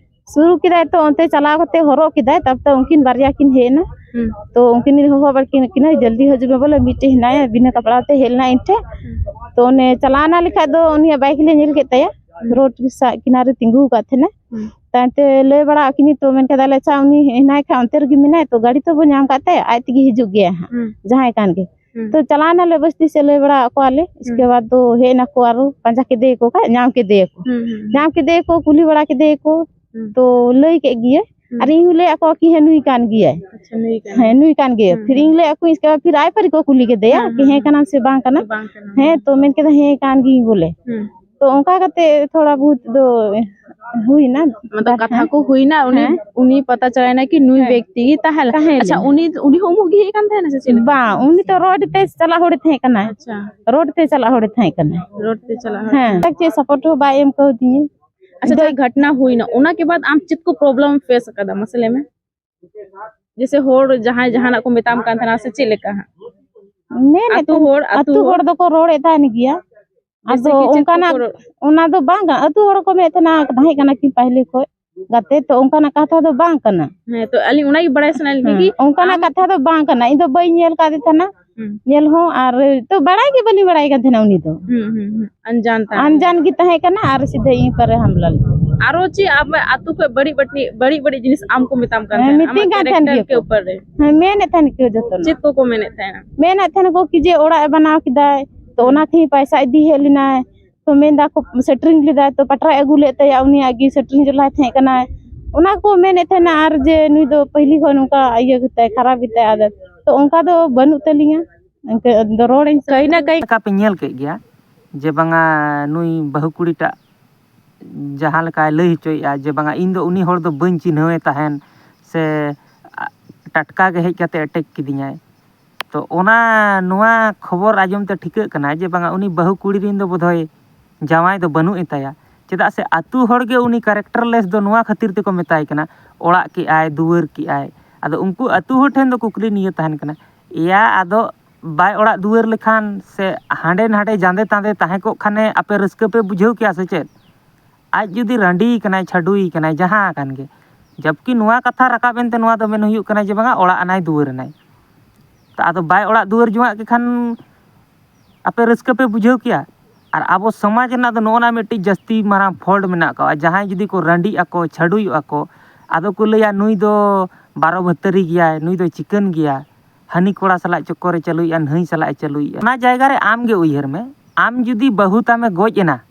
ᱥᱩᱨᱩ ᱠᱮᱫᱟᱭ, ᱛᱚ ᱚᱱᱛᱮ ᱪᱟᱞᱟᱣ ᱠᱟᱛᱮ ᱦᱚᱨᱚᱜ ᱠᱮᱫᱟᱭ᱾ ᱛᱟᱨᱯᱚᱨᱮ ᱩᱱᱠᱤᱱ ᱵᱟᱨᱭᱟ ᱠᱤᱱ ᱦᱮᱡ ᱮᱱᱟ᱾ ᱦᱩᱸ᱾ ᱛᱚ ᱩᱱᱠᱤᱱ ᱦᱚᱦᱚ ᱵᱟᱲᱟ ᱠᱤᱱ ᱠᱤᱱᱟᱹ, "ᱡᱚᱞᱫᱤ ᱦᱤᱡᱩᱜ ᱢᱮ ᱵᱚᱞᱮ, ᱢᱤᱫᱴᱮᱡ ᱦᱮᱱᱟᱭᱟ, ᱵᱤᱱᱟᱹ ᱠᱟᱯᱲᱟ ᱛᱮ ᱦᱮᱡ ᱞᱮᱱᱟ ᱤᱧ ᱴᱷᱮᱱ᱾" ᱦᱩᱸ᱾ ᱛᱚ ᱚᱱᱮ ᱪᱟᱞᱟᱣ ᱮᱱᱟ ᱞᱮᱠᱷᱟᱡ ᱫᱚ ᱩᱱᱤᱭᱟᱜ ᱵᱟᱭᱤᱠ ᱞᱮ ᱧᱮᱞ ᱠᱮᱫ ᱛᱟᱭᱟ, ᱦᱩᱸ᱾ ᱨᱳᱰ ᱥᱟ-, ᱠᱤᱱᱟᱨᱮ ᱛᱤᱸᱜᱩ ᱟᱠᱟᱫ ᱛᱟᱦᱮᱱᱟ᱾ ᱦᱩᱸ᱾ ᱛᱟᱭᱚᱢ ᱛᱮ ᱞᱟᱹᱭ ᱵᱟᱲᱟ ᱟᱫ ᱠᱤᱱᱟᱹ, ᱛᱚ ᱢᱮᱱ ᱠᱮᱫᱟᱞᱮ, "ᱟᱪᱪᱷᱟ, ᱩᱱᱤ ᱦᱮᱱᱟᱭ ᱠᱷᱟᱡ ᱚᱱᱛᱮ ᱨᱮᱜᱮ ᱢᱮᱱᱟᱭ, ᱛᱚ ᱜᱟᱹᱰᱤ ᱛᱚ ᱵᱚ ᱧᱟᱢ ᱠᱟᱫ ᱛᱟᱭᱟ, ᱟᱡ ᱛᱮᱜᱮ ᱦᱤᱡᱩᱜ ᱜᱮᱭᱟ ᱦᱟᱸᱜ, ᱦᱩᱸ᱾ ᱡᱟᱦᱟᱸᱭ ᱠᱟᱱ ᱜᱮ᱾" ᱦᱩᱸ᱾ ᱛᱚ ᱪᱟᱞᱟᱣ ᱮᱱᱟᱞᱮ ᱵᱟᱥᱛᱤ ᱥᱮᱫ, ᱞᱟᱹᱭ ᱵᱟᱲᱟ ᱟᱫ ᱠᱚᱣᱟᱞᱮ᱾ ᱤᱥᱠᱮ ᱦᱩᱸ᱾ ᱵᱟᱫ ᱫᱚ ᱦᱮᱡ ᱮᱱᱟᱠᱚ, ᱟᱨᱚ ᱯᱟᱸᱡᱟ ᱠᱮᱫᱮᱭᱟᱠᱚ ᱠᱷᱟᱡ, ᱧᱟᱢ ᱠᱮᱫᱮᱭᱟᱠᱚ᱾ ᱦᱩᱸ, ᱦᱩᱸ, ᱦᱩᱸ᱾ ᱧᱟᱢ ᱠᱮᱫᱮᱭᱟᱠᱚ, ᱠᱩᱞᱤ ᱵᱟᱲᱟ ᱠᱮᱫᱮᱭᱟᱠᱚ᱾ ᱦᱩᱸ᱾ ᱛᱚ ᱞᱟᱹᱭ ᱠᱮᱫ ᱜᱮᱭᱟᱭ᱾ ᱦᱩᱸ᱾ ᱟᱨ ᱤᱧ ᱦᱚᱸ ᱞᱟᱹᱭ ᱟᱫ ᱠᱚᱣᱟ ᱠᱤ, "ᱦᱮᱸ, ᱱᱩᱭ ᱠᱟᱱ ᱜᱮᱭᱟᱭ᱾ ᱟᱪᱪᱷᱟ, ᱱᱩᱭ ᱠᱟᱱ ᱦᱮᱸ, ᱜᱮᱭᱟᱭ᱾ ᱱᱩᱭ ᱠᱟᱱ ᱜᱮᱭᱟᱭ᱾" ᱦᱩᱸ, ᱯᱷᱤᱨ ᱦᱩᱸ᱾ ᱤᱧ ᱞᱟᱹᱭ ᱟᱫ ᱠᱚᱣᱟᱧ, ᱤᱥᱠᱮ ᱵᱟᱫ ᱯᱷᱤᱨ ᱟᱡ ᱯᱟᱹᱨᱤ ᱠᱚ ᱠᱩᱞᱤ ᱠᱮᱫᱮᱭᱟ ᱦᱩᱸ, ᱠᱤ, ᱦᱩᱸ, "ᱦᱮᱸ ᱦᱩᱸ᱾ ᱠᱟᱱᱟᱢ ᱥᱮ ᱵᱟᱝ ᱠᱟᱱᱟ?" ᱵᱟᱝ ᱠᱟᱱᱟ᱾ ᱦᱮᱸ, ᱦᱩᱸ᱾ ᱛᱚ ᱢᱮᱱ ᱠᱮᱫᱟ, "ᱦᱮᱸ, ᱠᱟᱱ ᱜᱤᱭᱟᱹᱧ ᱵᱚᱞᱮ᱾" ᱦᱩᱸ᱾ ᱛᱚ ᱚᱱᱠᱟ ᱠᱟᱛᱮ ᱛᱷᱚᱲᱟ ᱵᱚᱦᱩᱛ ᱫᱚ ᱦᱩᱭᱱᱟ᱾ ᱢᱚᱛᱞᱚᱵ ᱠᱟᱛᱷᱟ ᱠᱚ ᱦᱩᱭᱱᱟ, ᱩᱱᱤ, ᱦᱮᱸ᱾ ᱩᱱᱤ ᱯᱟᱛᱟ ᱪᱟᱞᱟᱣᱱᱟ ᱠᱤ ᱱᱩᱭ ᱦᱮᱸ᱾ ᱵᱮᱠᱛᱤ ᱜᱮ ᱛᱟᱦᱮᱸ ᱞᱮᱱᱟ᱾ ᱛᱟᱦᱮᱸ ᱟᱪᱪᱷᱟ, ᱞᱮᱱᱟ᱾ ᱩᱱᱤ, ᱩᱱᱤ ᱦᱚᱸ ᱩᱢᱩᱜ ᱜᱮ ᱦᱮᱡ ᱠᱟᱱ ᱛᱟᱦᱮᱱᱟ ᱥᱮ ᱪᱮᱫ ᱞᱮᱠᱟ? ᱵᱟᱝ, ᱩᱱᱤ ᱛᱚ ᱨᱳᱰ ᱛᱮ ᱪᱟᱞᱟᱜ ᱦᱚᱲᱮ ᱛᱟᱦᱮᱸ ᱠᱟᱱᱟ᱾ ᱟᱪᱪᱷᱟ᱾ ᱨᱳᱰ ᱛᱮ ᱪᱟᱞᱟᱜ ᱦᱚᱲᱮ ᱛᱟᱦᱮᱸ ᱠᱟᱱᱟ᱾ ᱨᱳᱰ ᱛᱮ ᱪᱟᱞᱟᱜ ᱦᱚᱲ᱾ ᱦᱮᱸ᱾ ᱪᱮᱫ ᱥᱟᱯᱳᱨᱴ ᱦᱚᱸ ᱵᱟᱭ ᱮᱢ ᱠᱟᱣᱫᱤᱧᱟ᱾ ᱟᱪᱪᱷᱟ, ᱤᱧ ᱫᱚ ᱡᱟᱦᱟᱸ ᱜᱷᱚᱴᱱᱟ ᱦᱩᱭᱱᱟ, ᱚᱱᱟ ᱠᱮ ᱵᱟᱫ ᱟᱢ ᱪᱮᱫ ᱠᱚ ᱯᱨᱚᱵᱞᱮᱢ ᱯᱷᱮᱥ ᱟᱠᱟᱫᱟ, ᱢᱟᱥᱮ ᱞᱟᱹᱭ ᱢᱮ? ᱡᱮᱥᱮ ᱦᱚᱲ ᱡᱟᱦᱟᱸᱭ ᱡᱟᱦᱟᱱᱟᱜ ᱠᱚ ᱢᱮᱛᱟᱢ ᱠᱟᱱ ᱛᱟᱦᱮᱱᱟ ᱥᱮ ᱪᱮᱫ ᱞᱮᱠᱟ ᱦᱟᱸᱜ? ᱢᱮᱱᱮᱫ ᱟᱹᱛᱩ ᱛᱟᱦᱮᱱ-, ᱦᱚᱲ, ᱟᱹᱛᱩ ᱟᱹᱛᱩ ᱦᱚᱲ᱾ ᱦᱚᱲ ᱫᱚᱠᱚ ᱨᱚᱲᱮᱫ ᱛᱟᱦᱮᱱ ᱜᱮᱭᱟ᱾ ᱡᱮᱥᱮ ᱟᱫᱚ ᱠᱤ ᱪᱮᱫ ᱚᱱᱠᱟᱱᱟᱜ, ᱠᱚᱠᱚ ᱨᱚᱲ-, ᱚᱱᱟ ᱫᱚ ᱵᱟᱝ ᱠᱟᱱᱟ᱾ ᱟᱹᱛᱩ ᱦᱚᱲ ᱠᱚ ᱢᱮᱱᱮᱫ ᱛᱟᱦᱮᱱᱟ, ᱛᱟᱦᱮᱸ ᱠᱟᱱᱟ ᱠᱤᱱ ᱯᱟᱦᱞᱮ ᱠᱷᱚᱡ ᱜᱟᱛᱮ, ᱛᱚ ᱚᱱᱠᱟᱱᱟᱜ ᱠᱟᱛᱷᱟ ᱫᱚ ᱵᱟᱝ ᱠᱟᱱᱟ᱾ ᱦᱮᱸ, ᱛᱚ ᱟᱹᱞᱤᱧ ᱚᱱᱟᱜᱮ ᱵᱟᱲᱟᱭ ᱥᱟᱱᱟᱭᱮᱫ ᱞᱤᱧᱟ ᱦᱮᱸ, ᱠᱤ ᱚᱱᱠᱟᱱᱟᱜ ᱟᱢ ᱠᱟᱛᱷᱟ ᱫᱚ ᱵᱟᱝ ᱠᱟᱱᱟ᱾ ᱤᱧ ᱫᱚ ᱵᱟᱹᱧ ᱧᱮᱞ ᱠᱟᱫᱮ ᱛᱟᱦᱮᱱᱟ, ᱦᱩᱸ᱾ ᱧᱮᱞ ᱦᱚᱸ, ᱟᱨ ᱛᱚ ᱵᱟᱲᱟᱭ ᱜᱮ ᱵᱟᱹᱞᱤᱧ ᱵᱟᱲᱟᱭ ᱠᱟᱱ ᱛᱟᱦᱮᱱᱟ ᱩᱱᱤ ᱫᱚ᱾ ᱦᱩᱸ, ᱦᱩᱸ, ᱦᱩᱸ᱾ ᱟᱱᱡᱟᱱ ᱛᱟᱦᱮᱸ ᱟᱱᱡᱟᱱ ᱠᱟᱱᱟ᱾ ᱜᱮ ᱛᱟᱦᱮᱸ ᱠᱟᱱᱟ ᱟᱨ ᱥᱤᱫᱷᱟᱹ ᱤᱧ ᱯᱟᱨᱮ ᱦᱟᱢᱞᱟ ᱞᱮᱫᱟ᱾ ᱟᱨᱚ ᱪᱮᱫ ᱟᱯᱮ ᱟᱛᱳ ᱠᱷᱚᱡ ᱵᱟᱹᱲᱤᱡ, ᱵᱟᱹᱲᱤᱡ, ᱵᱟᱹᱲᱤᱡ, ᱵᱟᱹᱲᱤᱡ ᱡᱤᱱᱤᱥ ᱟᱢ ᱠᱚ ᱢᱮᱛᱟᱢ ᱠᱟᱱ ᱦᱮᱸ, ᱛᱟᱦᱮᱸᱱᱟ? ᱢᱤᱛᱟᱹᱧ ᱟᱢᱟᱜ ᱠᱟᱱ ᱛᱟᱦᱮᱱ ᱠᱮᱨᱮᱠᱴᱟᱨ ᱜᱮᱭᱟ ᱠᱮ ᱠᱚ᱾ ᱩᱯᱚᱨ ᱨᱮ? ᱦᱮᱸ, ᱢᱮᱱᱮᱫ ᱛᱟᱦᱮᱱ ᱠᱚ ᱡᱚᱛᱚᱱᱟᱜ᱾ ᱪᱮᱫ ᱠᱚᱠᱚ ᱢᱮᱱᱮᱫ ᱛᱟᱦᱮᱱᱟ? ᱢᱮᱱᱮᱫ ᱛᱟᱦᱮᱱ ᱠᱚ ᱠᱤ ᱡᱮ ᱚᱲᱟᱜ ᱮ ᱵᱮᱱᱟᱣ ᱠᱮᱫᱟᱭ, ᱛᱚ ᱦᱩᱸ᱾ ᱚᱱᱟ ᱛᱮᱦᱚᱸ ᱯᱟᱭᱥᱟ ᱤᱫᱤ ᱦᱮᱡ ᱞᱮᱱᱟᱭ᱾ ᱛᱚ ᱢᱮᱱᱫᱟ ᱠᱚ ᱥᱮᱴᱨᱤᱝ ᱞᱮᱫᱟᱭ, ᱛᱚ ᱯᱟᱴᱨᱟᱭ ᱟᱹᱜᱩ ᱞᱮᱫ ᱛᱟᱭᱟ, ᱩᱱᱤᱭᱟᱜ ᱜᱮ ᱥᱮᱴᱨᱤᱝ ᱡᱚᱞᱟᱭ ᱛᱟᱦᱮᱸ ᱠᱟᱱᱟᱭ᱾ ᱚᱱᱟ ᱠᱚ ᱢᱮᱱᱮᱫ ᱛᱟᱦᱮᱱᱟ, ᱟᱨ ᱡᱮ ᱱᱩᱭ ᱫᱚ ᱯᱟᱹᱦᱤᱞᱤ ᱠᱷᱚᱱ ᱱᱚᱝᱠᱟ ᱤᱭᱟᱹ ᱜᱮᱛᱟᱭ, ᱠᱷᱟᱨᱟᱯ ᱜᱮᱛᱟᱭ ᱟᱫᱚ᱾ ᱛᱚ ᱚᱱᱠᱟ ᱫᱚ ᱵᱟᱹᱱᱩᱜ ᱛᱟᱹᱞᱤᱧᱟ᱾ ᱤᱱᱠᱟᱹ ᱫᱚ ᱨᱚᱲᱟᱹᱧ ᱥᱮ᱾ ᱠᱟᱹᱦᱤ ᱱᱟ ᱠᱟᱹᱦᱤ ᱞᱮᱠᱟ ᱯᱮ ᱧᱮᱞ ᱠᱮᱫ ᱜᱮᱭᱟ ᱡᱮ ᱵᱟᱝᱟ ᱱᱩᱭ ᱵᱟᱹᱦᱩ ᱠᱩᱲᱤᱴᱟᱜ ᱡᱟᱦᱟᱸ ᱞᱮᱠᱟᱭ ᱞᱟᱹᱭ ᱦᱚᱪᱚᱭᱮᱫᱼᱟ ᱡᱮ ᱵᱟᱝᱟ ᱤᱧ ᱫᱚ ᱩᱱᱤ ᱦᱚᱲ ᱫᱚ ᱵᱟᱹᱧ ᱪᱤᱱᱦᱟᱹᱣᱮ ᱛᱟᱦᱮᱸᱫ, ᱥᱮ ᱴᱟᱴᱠᱟ ᱜᱮ ᱦᱮᱡ ᱠᱟᱛᱮ ᱮᱴᱮᱠ ᱠᱤᱫᱤᱧᱟᱭ᱾ ᱛᱚ ᱚᱱᱟ, ᱱᱚᱣᱟ ᱠᱷᱚᱵᱚᱨ ᱟᱸᱡᱚᱢ ᱛᱮ ᱴᱷᱤᱠᱟᱹᱜ ᱠᱟᱱᱟ ᱡᱮ ᱵᱟᱝᱟ, ᱩᱱᱤ ᱵᱟᱹᱦᱩ ᱠᱩᱲᱤ ᱨᱮᱱ ᱫᱚ ᱵᱳᱫᱷᱚᱭ ᱡᱟᱶᱟᱭ ᱫᱚ ᱵᱟᱹᱱᱩᱜ ᱮ ᱛᱟᱭᱟ᱾ ᱪᱮᱫᱟᱜ ᱥᱮ ᱟᱹᱛᱩ ᱦᱚᱲ ᱜᱮ ᱩᱱᱤ ᱠᱮᱨᱮᱠᱴᱟᱨ ᱞᱮᱥ ᱫᱚ ᱱᱚᱣᱟ ᱠᱷᱟᱹᱛᱤᱨ ᱛᱮᱠᱚ ᱢᱮᱛᱟᱭ ᱠᱟᱱᱟ, ᱚᱲᱟᱜ ᱠᱮᱜᱼᱟᱭ, ᱫᱩᱣᱟᱹᱨ ᱠᱮᱜᱼᱟᱭ᱾ ᱟᱫᱚ ᱩᱱᱠᱩ ᱟᱹᱛᱩ ᱦᱚᱲ ᱴᱷᱮᱱ ᱫᱚ ᱠᱩᱠᱞᱤ ᱱᱤᱭᱟᱹ ᱛᱟᱦᱮᱱ ᱠᱟᱱᱟ, ᱮᱭᱟ, ᱟᱫᱚ ᱵᱟᱭ ᱚᱲᱟᱜ ᱫᱩᱣᱟᱹᱨ ᱞᱮᱠᱷᱟᱱ ᱥᱮ ᱦᱟᱸᱰᱮ ᱱᱟᱰᱮ ᱡᱟᱸᱫᱮ ᱛᱟᱸᱫᱮ ᱛᱟᱦᱮᱸ ᱠᱚᱜ ᱠᱷᱟᱱᱮ ᱟᱯᱮ ᱨᱟᱹᱥᱠᱟᱹ ᱯᱮ ᱵᱩᱡᱷᱟᱹᱣ ᱠᱮᱭᱟ ᱥᱮ ᱪᱮᱫ? ᱟᱡ ᱡᱩᱫᱤ ᱨᱟᱺᱰᱤ ᱠᱟᱱᱟᱭ, ᱪᱷᱟᱹᱰᱩᱭ ᱠᱟᱱᱟᱭ, ᱡᱟᱦᱟᱸ ᱟᱠᱟᱱ ᱜᱮ, ᱡᱟᱵᱠᱤ ᱱᱚᱣᱟ ᱠᱟᱛᱷᱟ ᱨᱟᱠᱟᱵ ᱮᱱᱛᱮ ᱱᱚᱣᱟ ᱫᱚ ᱢᱮᱱ ᱦᱩᱭᱩᱜ ᱠᱟᱱᱟ ᱡᱮ ᱵᱟᱝᱟ, ᱚᱲᱟᱜ ᱟᱱᱟᱭ, ᱫᱩᱣᱟᱹᱨ ᱟᱱᱟᱭ᱾ ᱛᱚ ᱟᱫᱚ ᱵᱟᱭ ᱚᱲᱟᱜ ᱫᱩᱣᱟᱹᱨ ᱡᱚᱝᱟᱜ ᱠᱮ ᱠᱷᱟᱱ ᱟᱯᱮ ᱨᱟᱹᱥᱠᱟᱹ ᱯᱮ ᱵᱩᱡᱷᱟᱹᱣ ᱠᱮᱭᱟ? ᱟᱨ ᱟᱵᱚ ᱥᱚᱢᱟᱡᱽ ᱨᱮᱱᱟᱜ ᱫᱚ ᱱᱚᱜᱼᱚ ᱱᱟ ᱢᱤᱫᱴᱤᱡ ᱡᱟᱹᱥᱛᱤ ᱢᱟᱨᱟᱝ ᱯᱷᱚᱞᱴ ᱢᱮᱱᱟᱜ ᱟᱠᱟᱫᱼᱟ᱾ ᱡᱟᱦᱟᱸᱭ ᱡᱩᱫᱤ ᱠᱚ ᱨᱟᱺᱰᱤᱜ ᱟᱠᱚ, ᱪᱷᱟᱹᱰᱩᱭᱚᱜᱼᱟ ᱠᱚ, ᱟᱫᱚ ᱠᱚ ᱞᱟᱹᱭᱟ, "ᱱᱩᱭ ᱫᱚ ᱵᱟᱨᱚ ᱵᱷᱟᱹᱛᱟᱹᱨᱤ ᱜᱮᱭᱟᱭ, ᱱᱩᱭ ᱫᱚ ᱪᱤᱠᱟᱹᱱ ᱜᱮᱭᱟ, ᱦᱟᱹᱱᱤ ᱠᱚᱲᱟ ᱥᱟᱞᱟᱜ ᱪᱚᱠᱠᱚᱨᱮ ᱪᱟᱹᱞᱩᱭᱮᱫᱼᱟ, ᱱᱟᱹᱭ ᱥᱟᱞᱟᱜ ᱮ ᱪᱟᱹᱞᱩᱭᱮᱫᱼᱟ᱾" ᱚᱱᱟ ᱡᱟᱭᱜᱟ ᱨᱮ ᱟᱢ ᱜᱮ ᱩᱭᱦᱟᱹᱨ ᱢᱮ, ᱟᱢ ᱡᱩᱫᱤ ᱵᱟᱹᱦᱩ ᱛᱟᱢᱮ ᱜᱚᱡ ᱮᱱᱟ,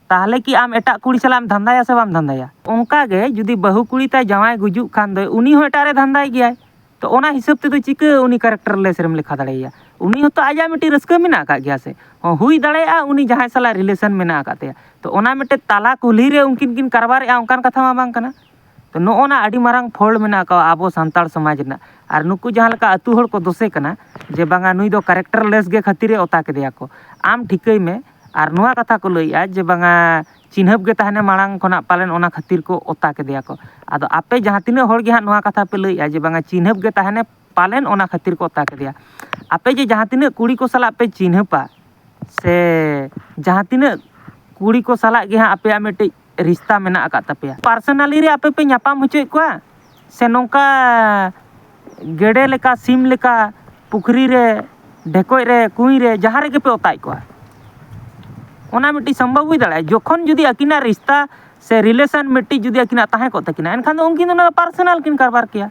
ᱛᱟᱦᱚᱞᱮ ᱠᱤ ᱟᱢ ᱮᱴᱟᱜ ᱠᱩᱲᱤ ᱥᱟᱞᱟᱜ ᱮᱢ ᱫᱷᱟᱱᱫᱟᱭᱟ ᱥᱮ ᱵᱟᱢ ᱫᱷᱟᱱᱫᱟᱭᱟ? ᱚᱱᱠᱟ ᱜᱮ ᱡᱩᱫᱤ ᱵᱟᱹᱦᱩ ᱠᱩᱲᱤ ᱛᱟᱭ ᱡᱟᱶᱟᱭ ᱜᱩᱡᱩᱜ ᱠᱷᱟᱱ ᱫᱚ, ᱩᱱᱤ ᱦᱚᱸ ᱮᱴᱟᱜ ᱨᱮ ᱫᱷᱟᱱᱫᱟᱭ ᱜᱮᱭᱟᱭ᱾ ᱛᱚ ᱚᱱᱟ ᱦᱤᱥᱟᱹᱵ ᱛᱮᱫᱚ ᱪᱤᱠᱟᱹ ᱩᱱᱤ ᱠᱮᱨᱮᱠᱴᱟᱨ ᱞᱮᱥ ᱨᱮᱢ ᱞᱮᱠᱷᱟ ᱫᱟᱲᱮᱭᱟᱭᱟ? ᱩᱱᱤ ᱦᱚᱸᱛᱚ ᱟᱡᱟᱜ ᱢᱤᱫᱴᱤᱡ ᱨᱟᱹᱥᱠᱟᱹ ᱢᱮᱱᱟᱜ ᱟᱠᱟᱫ ᱜᱮᱭᱟ ᱥᱮ᱾ ᱦᱚᱸ, ᱦᱩᱭ ᱫᱟᱲᱮᱭᱟᱜᱼᱟ ᱩᱱᱤ ᱡᱟᱦᱟᱸᱭ ᱥᱟᱞᱟᱜ ᱨᱤᱞᱮᱥᱚᱱ ᱢᱮᱱᱟᱜ ᱟᱠᱟᱫ ᱛᱟᱭᱟ, ᱛᱚ ᱚᱱᱟ ᱢᱤᱫᱴᱮᱡ ᱛᱟᱞᱟ ᱠᱩᱞᱦᱤ ᱨᱮ ᱩᱱᱠᱤᱱ ᱠᱤᱱ ᱠᱟᱨᱵᱟᱨᱮᱜᱼᱟ, ᱚᱱᱠᱟᱱ ᱠᱟᱛᱷᱟ ᱢᱟ ᱵᱟᱝ ᱠᱟᱱᱟ᱾ ᱛᱚ ᱱᱚᱜᱼᱚ ᱱᱟ ᱟᱹᱰᱤ ᱢᱟᱨᱟᱝ ᱯᱷᱚᱞᱴ ᱢᱮᱱᱟᱜ ᱟᱠᱟᱫ ᱟᱵᱚ ᱥᱟᱱᱛᱟᱲ ᱥᱚᱢᱟᱡᱽ ᱨᱮᱱᱟᱜ᱾ ᱟᱨ ᱱᱩᱠᱩ ᱡᱟᱦᱟᱸ ᱞᱮᱠᱟ ᱟᱹᱛᱩ ᱦᱚᱲ ᱠᱚ ᱫᱳᱥᱮ ᱠᱟᱱᱟ ᱡᱮ ᱵᱟᱝᱟ, ᱱᱩᱭ ᱫᱚ ᱠᱮᱨᱮᱠᱴᱟᱨ ᱞᱮᱥ ᱜᱮ ᱠᱷᱟᱹᱛᱤᱨᱮ ᱚᱛᱟ ᱠᱮᱫᱮᱭᱟ ᱠᱚ, ᱟᱢ ᱴᱷᱤᱠᱟᱹᱭ ᱢᱮ᱾ ᱟᱨ ᱱᱚᱣᱟ ᱠᱟᱛᱷᱟ ᱠᱚ ᱞᱟᱹᱭᱮᱜᱼᱟ ᱡᱮ ᱵᱟᱝᱟ, ᱪᱤᱱᱦᱟᱹᱯ ᱜᱮ ᱛᱟᱦᱮᱱᱮ ᱢᱟᱲᱟᱝ ᱠᱷᱚᱱᱟᱜ, ᱯᱟᱞᱮᱱ ᱚᱱᱟ ᱠᱷᱟᱹᱛᱤᱨ ᱠᱚ ᱚᱛᱟ ᱠᱮᱫᱮᱭᱟ ᱠᱚ᱾ ᱟᱫᱚ ᱟᱯᱮ ᱡᱟᱦᱟᱸ ᱛᱤᱱᱟᱹᱜ ᱦᱚᱲ ᱜᱮ ᱦᱟᱸᱜ ᱱᱚᱣᱟ ᱠᱟᱛᱷᱟ ᱯᱮ ᱞᱟᱹᱭᱮᱜᱼᱟ ᱡᱮ ᱵᱟᱝᱟ, ᱪᱤᱱᱦᱟᱹᱯ ᱜᱮ ᱛᱟᱦᱮᱱᱮ, ᱯᱟᱞᱮᱱ ᱚᱱᱟ ᱠᱷᱟᱹᱛᱤᱨ ᱠᱚ ᱚᱛᱟ ᱠᱮᱫᱮᱭᱟ᱾ ᱟᱯᱮ ᱡᱮ ᱡᱟᱦᱟᱸ ᱛᱤᱱᱟᱹᱜ ᱠᱩᱲᱤ ᱠᱚ ᱥᱟᱞᱟᱜ ᱯᱮ ᱪᱤᱱᱦᱟᱹᱯᱟ, ᱥᱮ ᱡᱟᱦᱟᱸ ᱛᱤᱱᱟᱹᱜ ᱠᱩᱲᱤ ᱠᱚ ᱥᱟᱞᱟᱜ ᱜᱮ ᱦᱟᱸᱜ ᱟᱯᱮᱭᱟᱜ ᱢᱤᱫᱴᱤᱡ ᱨᱤᱥᱛᱟ ᱢᱮᱱᱟᱜ ᱟᱠᱟᱫ ᱛᱟᱯᱮᱭᱟ, ᱯᱟᱨᱥᱚᱱᱟᱞᱤ ᱨᱮ ᱟᱯᱮ ᱯᱮ ᱧᱟᱯᱟᱢ ᱦᱚᱪᱚᱭᱮᱫ ᱠᱚᱣᱟ, ᱥᱮ ᱱᱚᱝᱠᱟ ᱜᱮᱰᱮ ᱞᱮᱠᱟ, ᱥᱤᱢ ᱞᱮᱠᱟ, ᱯᱩᱠᱷᱨᱤ ᱨᱮ, ᱰᱷᱮᱠᱚᱡ ᱨᱮ, ᱠᱩᱸᱧ ᱨᱮ, ᱡᱟᱦᱟᱸ ᱨᱮᱜᱮ ᱯᱮ ᱚᱛᱟᱭᱮᱫ ᱠᱚᱣᱟ? ᱚᱱᱟ ᱢᱤᱫᱴᱤᱡ ᱥᱚᱢᱵᱷᱚᱵ ᱦᱩᱭ ᱫᱟᱲᱮᱭᱟᱜᱼᱟ᱾ ᱡᱚᱠᱷᱚᱱ ᱡᱩᱫᱤ ᱟᱹᱠᱤᱱᱟᱜ ᱨᱤᱥᱛᱟ ᱥᱮ ᱨᱤᱞᱮᱥᱚᱱ ᱢᱤᱫᱴᱤᱡ ᱡᱩᱫᱤ ᱟᱹᱠᱤᱱᱟᱜ ᱛᱟᱦᱮᱸ ᱠᱚᱜ ᱛᱟᱹᱠᱤᱱᱟ, ᱮᱱᱠᱷᱟᱱ ᱫᱚ ᱩᱱᱠᱤᱱ ᱫᱚ ᱚᱱᱟ ᱯᱟᱨᱥᱚᱱᱟᱞ ᱠᱤᱱ ᱠᱟᱨᱵᱟᱨ ᱠᱮᱭᱟ᱾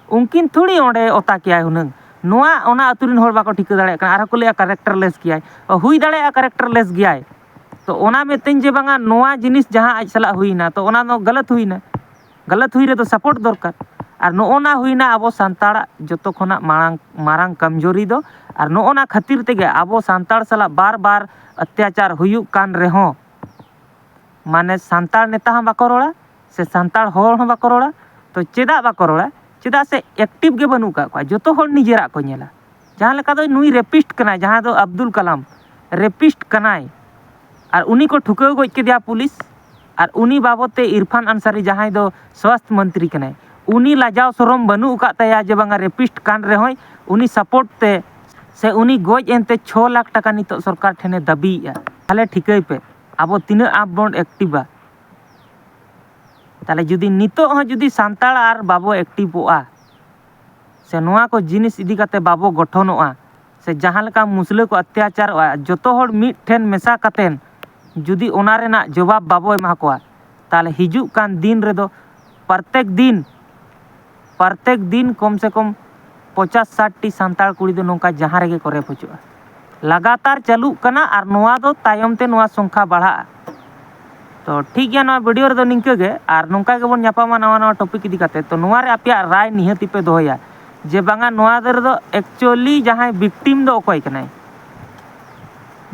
ᱩᱱᱠᱤᱱ ᱛᱷᱩᱲᱤ ᱚᱸᱰᱮ ᱚᱛᱟ ᱠᱮᱭᱟᱭ ᱦᱩᱱᱟᱹᱝ, ᱱᱚᱣᱟ ᱚᱱᱟ ᱟᱹᱛᱩ ᱨᱮᱱ ᱦᱚᱲ ᱵᱟᱠᱚ ᱴᱷᱤᱠᱟᱹ ᱫᱟᱲᱮᱭᱟᱜ ᱠᱟᱱᱟ, ᱟᱨᱦᱚᱸ ᱠᱚ ᱞᱟᱹᱭᱟ ᱠᱮᱨᱮᱠᱴᱟᱨ ᱞᱮᱥ ᱜᱮᱭᱟᱭ᱾ ᱦᱩᱭ ᱫᱟᱲᱮᱭᱟᱜᱼᱟ ᱠᱮᱨᱮᱠᱴᱟᱨ ᱞᱮᱥ ᱜᱮᱭᱟᱭ, ᱛᱚ ᱚᱱᱟ ᱢᱤᱫᱴᱮᱱ ᱡᱮ ᱵᱟᱝᱟ, ᱱᱚᱣᱟ ᱡᱤᱱᱤᱥ ᱡᱟᱦᱟᱸ ᱟᱡ ᱥᱟᱞᱟᱜ ᱦᱩᱭᱱᱟ, ᱛᱚ ᱚᱱᱟ ᱫᱚ ᱜᱟᱞᱟᱛ ᱦᱩᱭᱱᱟ᱾ ᱜᱟᱞᱟᱛ ᱦᱩᱭ ᱨᱮᱫᱚ ᱥᱟᱯᱳᱨᱴ ᱫᱚᱨᱠᱟᱨ᱾ ᱟᱨ ᱱᱚᱜᱼᱚ ᱱᱟ ᱦᱩᱭᱱᱟ ᱟᱵᱚ ᱥᱟᱱᱛᱟᱲᱟᱜ ᱡᱚᱛᱚ ᱠᱷᱚᱱᱟᱜ ᱢᱟᱲᱟᱝ, ᱢᱟᱨᱟᱝ ᱠᱚᱢᱡᱳᱨᱤ ᱫᱚ᱾ ᱟᱨ ᱱᱚᱜᱼᱚ ᱱᱟ ᱠᱷᱟᱹᱛᱤᱨ ᱛᱮᱜᱮ ᱟᱵᱚ ᱥᱟᱱᱛᱟᱲ ᱥᱟᱞᱟᱜ ᱵᱟᱨ ᱵᱟᱨ ᱚᱛᱛᱟᱪᱟᱨ ᱦᱩᱭᱩᱜ ᱠᱟᱱ ᱨᱮᱦᱚᱸ, ᱢᱟᱱᱮ ᱥᱟᱱᱛᱟᱲ ᱱᱮᱛᱟ ᱦᱚᱸ ᱵᱟᱠᱚ ᱨᱚᱲᱟ, ᱥᱮ ᱥᱟᱱᱛᱟᱲ ᱦᱚᱲ ᱦᱚᱸ ᱵᱟᱠᱚ ᱨᱚᱲᱟ᱾ ᱛᱚ ᱪᱮᱫᱟᱜ ᱵᱟᱠᱚ ᱨᱚᱲᱟ? ᱪᱮᱫᱟᱜ ᱥᱮ ᱮᱠᱴᱤᱵᱷ ᱜᱮ ᱵᱟᱹᱱᱩᱜ ᱟᱠᱟᱫ ᱠᱚᱣᱟ, ᱡᱚᱛᱚ ᱦᱚᱲ ᱱᱤᱡᱮᱨᱟᱜ ᱠᱚ ᱧᱮᱞᱟ᱾ ᱡᱟᱦᱟᱸ ᱞᱮᱠᱟ ᱫᱚ ᱱᱩᱭ ᱨᱮᱯᱤᱥᱴ ᱠᱟᱱᱟᱭ, ᱡᱟᱦᱟᱸᱭ ᱫᱚ ᱟᱵᱫᱩᱞ ᱠᱟᱞᱟᱢ ᱨᱮᱯᱤᱥᱴ ᱠᱟᱱᱟᱭ, ᱟᱨ ᱩᱱᱤ ᱠᱚ ᱴᱷᱩᱠᱟᱹᱣ ᱜᱚᱡ ᱠᱮᱫᱮᱭᱟ ᱯᱩᱞᱤᱥ᱾ ᱟᱨ ᱩᱱᱤ ᱵᱟᱵᱚᱫ ᱛᱮ ᱤᱨᱯᱷᱟᱱ ᱟᱱᱥᱟᱨᱤ, ᱡᱟᱦᱟᱸᱭ ᱫᱚ ᱥᱣᱟᱥᱛᱷ ᱢᱚᱱᱛᱨᱤ ᱠᱟᱱᱟᱭ, ᱩᱱᱤ ᱞᱟᱡᱟᱣ ᱥᱚᱨᱚᱢ ᱵᱟᱹᱱᱩᱜ ᱟᱠᱟᱫ ᱛᱟᱭᱟ ᱡᱮ ᱵᱟᱝᱟ ᱨᱮᱯᱤᱥᱴ ᱠᱟᱱ ᱨᱮᱦᱚᱸᱭ ᱩᱱᱤ ᱥᱟᱯᱳᱨᱴ ᱛᱮ ᱥᱮ ᱩᱱᱤ ᱜᱚᱡ ᱮᱱᱛᱮ ᱪᱷᱚ ᱞᱟᱠᱷ ᱴᱟᱠᱟ ᱱᱤᱛᱚᱜ ᱥᱚᱨᱠᱟᱨ ᱴᱷᱮᱱᱮ ᱫᱟᱹᱵᱤᱭᱮᱫᱼᱟ᱾ ᱛᱟᱦᱚᱞᱮ ᱴᱷᱤᱠᱟᱹᱭ ᱯᱮ, ᱟᱵᱚ ᱛᱤᱱᱟᱹᱜ ᱟᱯ ᱵᱚᱱ ᱮᱠᱴᱤᱵᱟ᱾ ᱛᱟᱦᱚᱞᱮ ᱡᱩᱫᱤ ᱱᱤᱛᱚᱜ ᱦᱚᱸ ᱡᱩᱫᱤ ᱥᱟᱱᱛᱟᱲ ᱟᱨ ᱵᱟᱵᱚ ᱮᱠᱴᱤᱵᱚᱜᱼᱟ ᱥᱮ ᱱᱚᱣᱟ ᱠᱚ ᱡᱤᱱᱤᱥ ᱤᱫᱤ ᱠᱟᱛᱮ ᱵᱟᱵᱚ ᱜᱚᱴᱷᱚᱱᱚᱜᱼᱟ ᱥᱮ ᱡᱟᱦᱟᱸ ᱞᱮᱠᱟ ᱢᱩᱥᱞᱟᱹ ᱠᱚ ᱚᱛᱛᱟᱪᱟᱨᱚᱜᱼᱟ, ᱡᱚᱛᱚ ᱦᱚᱲ ᱢᱤᱫ ᱴᱷᱮᱱ ᱢᱮᱥᱟ ᱠᱟᱛᱮᱱ ᱡᱩᱫᱤ ᱚᱱᱟ ᱨᱮᱱᱟᱜ ᱡᱚᱵᱟᱵ ᱵᱟᱵᱚ ᱮᱢᱟ ᱠᱚᱣᱟ, ᱛᱟᱦᱚᱞᱮ ᱦᱤᱡᱩᱜ ᱠᱟᱱ ᱫᱤᱱ ᱨᱮᱫᱚ ᱯᱨᱚᱛᱮᱠ ᱫᱤᱱ, ᱯᱨᱚᱛᱮᱠ ᱫᱤᱱ ᱠᱚᱢ ᱥᱮ ᱠᱚᱢ ᱯᱚᱪᱟᱥ ᱥᱟᱴ ᱴᱤ ᱥᱟᱱᱛᱟᱲ ᱠᱩᱲᱤ ᱫᱚ ᱱᱚᱝᱠᱟ ᱡᱟᱦᱟᱸ ᱨᱮᱜᱮ ᱠᱚ ᱨᱮᱯ ᱦᱚᱪᱚᱜᱼᱟ᱾ ᱞᱟᱜᱟᱛᱟᱨ ᱪᱟᱹᱞᱩᱜ ᱠᱟᱱᱟ ᱟᱨ ᱱᱚᱣᱟ ᱫᱚ ᱛᱟᱭᱚᱢ ᱛᱮ ᱱᱚᱣᱟ ᱥᱚᱝᱠᱷᱟ ᱵᱟᱲᱦᱟᱜᱼᱟ᱾ ᱛᱚ ᱴᱷᱤᱠ ᱜᱮᱭᱟ, ᱱᱚᱣᱟ ᱵᱷᱤᱰᱤᱭᱳ ᱨᱮᱫᱚ ᱱᱤᱝᱠᱟᱹ ᱜᱮ, ᱟᱨ ᱱᱚᱝᱠᱟ ᱜᱮᱵᱚᱱ ᱧᱟᱯᱟᱢᱟ ᱱᱟᱣᱟ ᱱᱟᱣᱟ ᱴᱚᱯᱤᱠ ᱤᱫᱤ ᱠᱟᱛᱮ᱾ ᱛᱚ ᱱᱚᱣᱟ ᱨᱮ ᱟᱯᱮᱭᱟᱜ ᱨᱟᱭ ᱱᱤᱦᱟᱹᱛᱤ ᱯᱮ ᱫᱚᱦᱚᱭᱟ ᱡᱮ ᱵᱟᱝᱟ ᱱᱚᱣᱟ ᱨᱮᱫᱚ ᱮᱠᱪᱩᱭᱮᱞᱤ ᱡᱟᱦᱟᱸᱭ ᱵᱷᱤᱠᱴᱤᱢ ᱫᱚ ᱚᱠᱚᱭ ᱠᱟᱱᱟᱭ,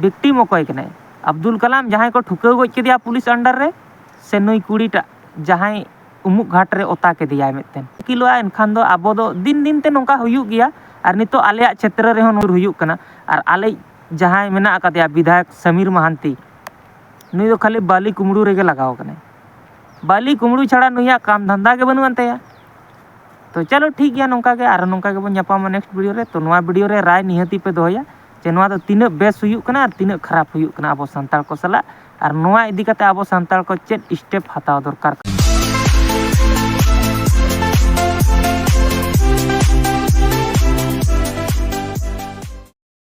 ᱵᱷᱤᱠᱴᱤᱢ ᱚᱠᱚᱭ ᱠᱟᱱᱟᱭ, ᱟᱵᱫᱩᱞ ᱠᱟᱞᱟᱢ ᱡᱟᱦᱟᱸᱭ ᱠᱚ ᱴᱷᱩᱠᱟᱹᱣ ᱜᱚᱡ ᱠᱮᱫᱮᱭᱟ ᱯᱩᱞᱤᱥ ᱟᱱᱰᱟᱨ ᱨᱮ, ᱥᱮ ᱱᱩᱭ ᱠᱩᱲᱤᱴᱟᱜ ᱡᱟᱦᱟᱸᱭ ᱩᱢᱩᱜ ᱜᱷᱟᱴ ᱨᱮ ᱚᱛᱟ ᱠᱮᱫᱮᱭᱟᱭ ᱢᱤᱫᱴᱮᱱ ᱠᱤᱞᱳᱜᱼᱟ? ᱮᱱᱠᱷᱟᱱ ᱫᱚ ᱟᱵᱚ ᱫᱚ ᱫᱤᱱ ᱫᱤᱱ ᱛᱮ ᱱᱚᱝᱠᱟ ᱦᱩᱭᱩᱜ ᱜᱮᱭᱟ, ᱟᱨ ᱱᱤᱛᱚᱜ ᱟᱞᱮᱭᱟᱜ ᱪᱷᱮᱛᱨᱚ ᱨᱮᱦᱚᱸ ᱱᱚᱣᱟ ᱦᱩᱭᱩᱜ ᱠᱟᱱᱟ᱾ ᱟᱨ ᱟᱞᱮ ᱡᱟᱦᱟᱸᱭ ᱢᱮᱱᱟᱜ ᱟᱠᱟᱫᱮᱭᱟ ᱵᱤᱫᱷᱟᱭᱚᱠ ᱥᱟᱢᱤᱨ ᱢᱟᱦᱟᱱᱛᱤ, ᱱᱩᱭ ᱫᱚ ᱠᱷᱟᱹᱞᱤ ᱵᱟᱹᱞᱤ ᱠᱩᱢᱵᱽᱲᱩ ᱨᱮᱜᱮ ᱞᱟᱜᱟᱣ ᱟᱠᱟᱱᱟᱭ᱾ ᱵᱟᱹᱞᱤ ᱠᱩᱢᱵᱽᱲᱩ ᱪᱷᱟᱲᱟ ᱱᱩᱭᱟᱜ ᱠᱟᱢ ᱫᱷᱟᱱᱫᱟ ᱜᱮ ᱵᱟᱹᱱᱩᱜ ᱟᱱ ᱛᱟᱭᱟ᱾ ᱛᱚ ᱪᱚᱞᱚ ᱴᱷᱤᱠ ᱜᱮᱭᱟ, ᱱᱚᱝᱠᱟ ᱜᱮ ᱟᱨ ᱱᱚᱝᱠᱟ ᱜᱮᱵᱚᱱ ᱧᱟᱯᱟᱢᱟ ᱱᱮᱠᱥᱴ ᱵᱷᱤᱰᱤᱭᱳ ᱨᱮ᱾ ᱛᱚ ᱱᱚᱣᱟ ᱵᱷᱤᱰᱤᱭᱳ ᱨᱮ ᱨᱟᱭ ᱱᱤᱦᱟᱹᱛᱤ ᱯᱮ ᱫᱚᱦᱚᱭᱟ ᱡᱮ ᱱᱚᱣᱟ ᱫᱚ ᱛᱤᱱᱟᱹᱜ ᱵᱮᱥ ᱦᱩᱭᱩᱜ ᱠᱟᱱᱟ ᱟᱨ ᱛᱤᱱᱟᱹᱜ ᱠᱷᱟᱨᱟᱯ ᱦᱩᱭᱩᱜ ᱠᱟᱱᱟ ᱟᱵᱚ ᱥᱟᱱᱛᱟᱲ ᱠᱚ ᱥᱟᱞᱟᱜ, ᱟᱨ ᱱᱚᱣᱟ ᱤᱫᱤ ᱠᱟᱛᱮ ᱟᱵᱚ ᱥᱟᱱᱛᱟᱲ ᱠᱚ ᱪᱮᱫ ᱥᱴᱮᱯ ᱦᱟᱛᱟᱣ ᱫᱚᱨᱠᱟᱨ ᱠᱟᱱᱟ᱾